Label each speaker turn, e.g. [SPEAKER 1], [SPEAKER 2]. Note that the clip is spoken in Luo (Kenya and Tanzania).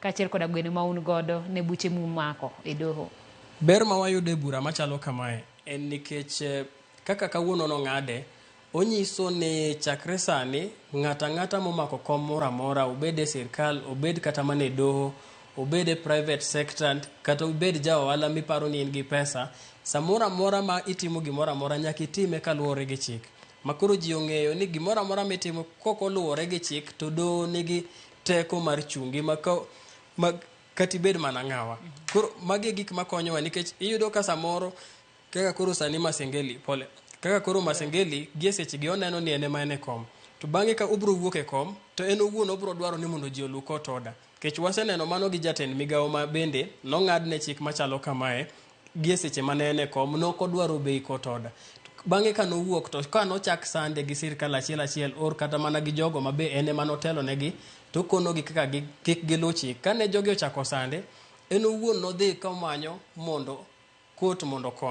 [SPEAKER 1] Kaachiel koda gweno ma un godo ne buche mumako e doho.
[SPEAKER 2] Ber ma wayudo e bura machalo kamae en nikech kaka kawuono nong'ade, onyiso ni chakre sani ng'ato ang'ata momako kom moro amora, obed e sirkal, obed kata mana e doho, obed e private sector, kata obed ja ohala miparo ni in gi pesa, samoro amora ma itimo gimoro amora nyaka itime kaluwore gi chik. Ma koro ji ong'eyo ni gimoro amora mitimo kok oluwore gi chik to doho nigi teko mar chungi ma ma kata ibed mana ng'awa. Koro magi e gik makonyowa nikech iyudo ka samoro kaka koro sani Masengeli, pole, kaka koro Masengeli gie sechegi oneno ni en ema en e kom. To bang'e ka obiro wuok e kom, to en owuon obiro dwaro ni mondo ji oluw court order. Nikech waseneno mano gi jatend migawo ma bende nong'adne chik machalo kamae gie seche mane en e kom, ne ok odwaro obey court order. Bang'e ka nowuok to ka nochak sande gi sirkal achiel achiel or kata mana gi jogo ma be en ema notelonegi to okonogi kaka kik giluw chik. Kane jogi ochako sande, en owuon nodhi komanyo mondo court mondo okonye.